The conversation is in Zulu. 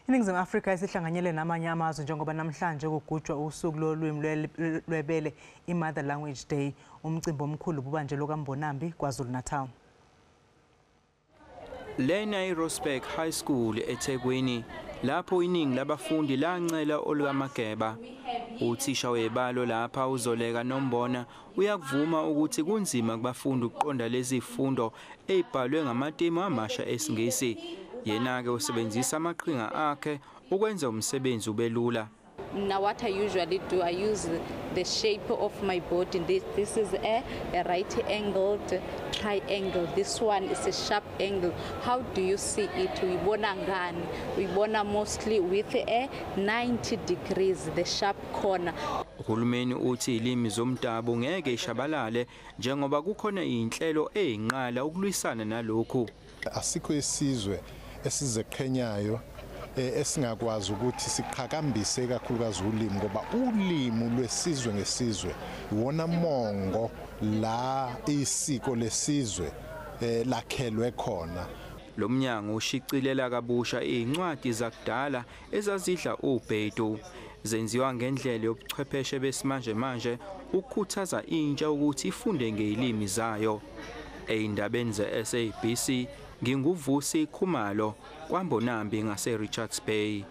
INingizimu Afrika isihlanganyele namanye amazwe njengoba namhlanje kugujwa usuku lolwimi lwebele, i-Mother Language Day. Umcimbi omkhulu ububanjelwe kwaMbonambi, KwaZulu-Natal. Lena iRoseburg High School eThekwini, lapho iningi labafundi lancela olukaMageba. Uthisha webalo lapha, uZoleka Nombona, uyakuvuma ukuthi kunzima kubafundi ukuqonda lezi zifundo ezibhalwe ngamatemu amasha esiNgisi. Yena-ke usebenzisa amaqhinga akhe ukwenza umsebenzi ubelula. Now what I usually do, I use the shape of my body. This is a right-angled triangle. This one is a sharp angle. How do you see it? Uyibona ngani? Uyibona mostly with a 90 degrees, the sharp corner. Uhulumeni uthi ilimi zomdabu ngeke ishabalale njengoba kukhona inhlelo ezinqala ukulwisana nalokhu. Asikho isizwe esizeqhenyayo esingakwazi ukuthi siqhakambise kakhulukazi ulimi, ngoba ulimi lwesizwe ngesizwe iwona mongo la isiko lesizwe lakhelwe khona. Lo mnyango ushicilela kabusha izincwadi zakudala ezazidla ubhedu, zenziwa ngendlela yobuchwepheshe besimanje manje ukukhuthaza intsha ukuthi ifunde ngezilimi zayo. Eyindabeni ze-SABC, nginguVusi Khumalo, kwaMbonambi ngase-Richards Bay.